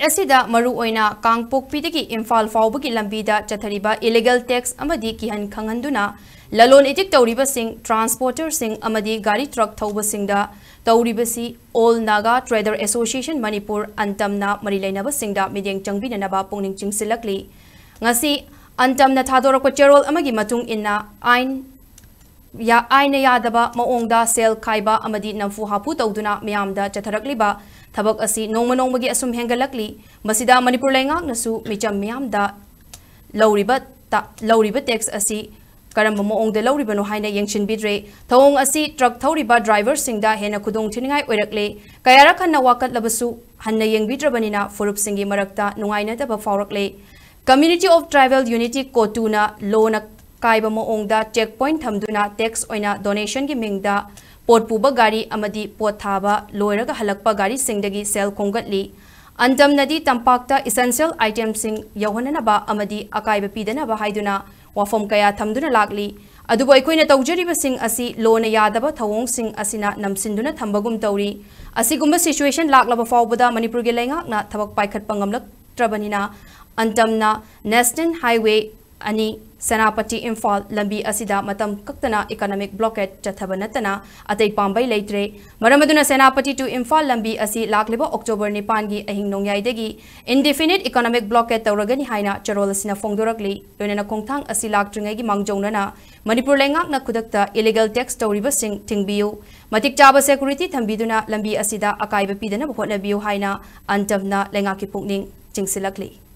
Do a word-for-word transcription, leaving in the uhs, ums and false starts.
ꯑꯁꯤꯗ ꯃꯔꯨꯑꯣꯏꯅ ꯀꯥꯡꯄꯣꯛꯄꯤꯗꯒꯤ ꯏꯝꯐꯥꯜ ꯐꯥꯎꯕꯒꯤ ꯂꯝꯕꯤꯗ ꯆꯠꯊꯔꯤꯕ illegal tax ꯑꯃꯗꯤ ꯀꯤꯍꯟ ꯈꯪꯍꯟꯗꯨꯅ ꯂꯂꯣꯟ ꯏꯇꯤꯛ ꯇꯧꯔꯤꯕꯁꯤꯡ, transporterꯁꯤꯡ ꯑꯃꯗꯤ ꯒꯥꯔꯤ ꯇ꯭ꯔꯛ ꯊꯧꯕꯁꯤꯡꯗ ꯇꯧꯔꯤꯕꯁꯤ All Naga Trader Association Manipur, ꯑꯟꯇꯝꯅ ꯃꯔꯤ ꯂꯩꯅꯕꯁꯤꯡꯗ ꯃꯤꯠꯌꯦꯡ ꯆꯪꯕꯤꯅꯅꯕ ꯄꯨꯛꯅꯤꯡ ꯆꯤꯡꯁꯤꯜꯂꯛꯂꯤ꯫ ꯉꯁꯤ ꯑꯟꯇꯝꯅ ꯊꯥꯗꯣꯔꯛꯄ ꯆꯦꯔꯣꯜ ꯑꯃꯒꯤ ꯃꯇꯨꯡ ꯏꯟꯅ ꯑꯥꯏꯟ ꯌꯥ-, ꯑꯥꯏꯟꯅ ꯌꯥꯗꯕ ꯃꯑꯣꯡꯗ ꯁꯦꯜ ꯈꯥꯏꯕ ꯑꯃꯗꯤ ꯅꯝꯐꯨ ꯍꯥꯐꯨ ꯇꯧꯗꯨꯅ ꯃꯤꯌꯥꯝꯗ ꯆꯠꯊꯔꯛꯂꯤꯕ ꯊꯕꯛ ꯑꯁꯤ ꯅꯣꯡꯃ ꯅꯣꯡꯃꯒꯤ ꯑꯁꯨꯝ ꯍꯦꯟꯒꯠꯂꯛꯂꯤ꯫ ꯃꯁꯤꯗ ꯃꯅꯤꯄꯨꯔ ꯂꯩꯉꯥꯛꯅꯁꯨ ꯃꯤꯆꯝ ꯃꯤꯌꯥꯝꯗ ꯂꯧꯔꯤꯕ ꯇ-, ꯂꯧꯔꯤꯕ tax ꯑꯁꯤ ꯀꯔꯝꯕ ꯃꯑꯣꯡꯗ ꯂꯧꯔꯤꯕꯅꯣ ꯍꯥꯏꯅ ꯌꯦꯡꯁꯤꯟꯕꯤꯗ꯭ꯔꯦ꯫ ꯊꯧꯑꯣꯡ ꯑꯁꯤ ꯇ꯭ꯔꯛ ꯊꯧꯔꯤꯕ driverꯁꯤꯡꯗ ꯍꯦꯟꯅ ꯈꯨꯗꯣꯡꯊꯤꯅꯤꯡꯉꯥꯏ ꯑꯣꯏꯔꯛꯂꯦ꯫ ꯀꯌꯥꯔꯛ ꯍꯟꯅ ꯋꯥꯀꯠꯂꯕꯁꯨ ꯍꯟꯅ ꯌꯦꯡꯕꯤꯗ꯭ꯔꯕꯅꯤꯅ ꯐꯨꯔꯨꯞꯁꯤꯡꯒꯤ ꯃꯔꯛꯇ ꯅꯨꯡꯉꯥꯏꯅꯗꯕ ꯐꯥꯎꯔꯛꯂꯦ꯫ Community of Tribal Unity, COTUꯅ ꯂꯣꯅ ꯀꯥꯏꯕ ꯃꯑꯣꯡꯗ check point ꯊꯝꯗꯨꯅ tax ꯑꯣꯏꯅ donationꯒꯤ ꯃꯤꯡꯗ ꯄꯣꯠ ꯄꯨꯕ ꯒꯥꯔꯤ ꯑꯃꯗꯤ ꯄꯣꯠ ꯊꯥꯕ ꯂꯣꯏꯔꯒ ꯍꯜꯂꯛꯄ ꯒꯥꯔꯤꯁꯤꯡꯗꯒꯤ ꯁꯦꯜ ꯈꯣꯝꯒꯠꯂꯤ꯫ ꯑꯟꯇꯝꯅꯗꯤ ꯇꯝꯄꯥꯛꯇ essential itemꯁꯤꯡ ꯌꯧꯍꯟꯅꯅꯕ ꯑꯃꯗꯤ ꯑꯀꯥꯏꯕ ꯄꯤꯗꯅꯕ ꯍꯥꯏꯗꯨꯅ ꯋꯥꯐꯝ ꯀꯌꯥ ꯊꯝꯗꯨꯅ ꯂꯥꯛꯂꯤ꯫ ꯑꯗꯨꯕꯨ ꯑꯩꯈꯣꯏꯅ ꯇꯧꯖꯔꯤꯕꯁꯤꯡ ꯑꯁꯤ ꯂꯣꯅ ꯌꯥꯗꯕ ꯊꯧꯑꯣꯡꯁꯤꯡ ꯑꯁꯤꯅ ꯅꯝꯁꯤꯟꯗꯨꯅ ꯊꯝꯕꯒꯨꯝ ꯇꯧꯔꯤ꯫ ꯑꯁꯤꯒꯨꯝꯕ situation ꯂꯥꯛꯂꯕ ꯐꯥꯎꯕꯗ ꯃꯅꯤꯄꯨꯔꯒꯤ ꯂꯩꯉꯥꯛꯅ ꯊꯕꯛ ꯄꯥꯏꯈꯠꯄ ꯉꯝꯂꯛꯇ꯭ꯔꯕꯅꯤꯅ ꯑꯟꯇꯝꯅ National Highway ꯑꯅꯤ, ꯁꯦꯅꯥꯄꯇꯤ ꯏꯝꯐꯥꯜ ꯂꯝꯕꯤ ꯑꯁꯤꯗ ꯃꯇꯝ ꯀꯛꯇꯅ economic blockade ꯆꯠꯊꯕ ꯅꯠꯇꯅ ꯑꯇꯩ ꯄꯥꯝꯕꯩ ꯂꯩꯇ꯭ꯔꯦ꯫ ꯃꯔꯝ ꯑꯗꯨꯅ ꯁꯦꯅꯥꯄꯇꯤ to ꯏꯝꯐꯥꯜ ꯂꯝꯕꯤ ꯑꯁꯤ ꯂꯥꯛꯂꯤꯕ October ꯅꯤꯄꯥꯟꯒꯤ ꯑꯍꯤꯡ ꯅꯣꯡꯌꯥꯏꯗꯒꯤ indefinite economic blockade ꯇꯧꯔꯒꯅꯤ ꯍꯥꯏꯅ ꯆꯦꯔꯣꯜ ꯑꯁꯤꯅ ꯐꯣꯡꯗꯣꯔꯛꯂꯤ꯫ ꯂꯣꯏꯅꯅ ꯈꯣꯡꯊꯥꯡ ꯑꯁꯤ ꯂꯥꯛꯇ꯭ꯔꯤꯉꯩꯒꯤ ꯃꯥꯡꯖꯧꯅꯅ ꯃꯅꯤꯄꯨꯔ ꯂꯩꯉꯥꯛꯅ ꯈꯨꯗꯛꯇ illegal tax ꯇꯧꯔꯤꯕꯁꯤꯡ ꯊꯤꯡꯕꯤꯌꯨ, ꯃꯇꯤꯛ ꯆꯥꯕ security ꯊꯝꯕꯤꯗꯨꯅ ꯂꯝꯕꯤ ꯑꯁꯤꯗ ꯑꯀꯥꯏꯕ ꯄꯤꯗꯅꯕ ꯍꯣꯠꯅꯕꯤꯌꯨ ꯍꯥꯏꯅ ꯑꯟꯇꯝꯅ ꯂꯩꯉꯥꯛꯀꯤ ꯄꯨꯛꯅꯤꯡ ꯆꯤꯡꯁꯤꯜꯂꯛꯂꯤ꯫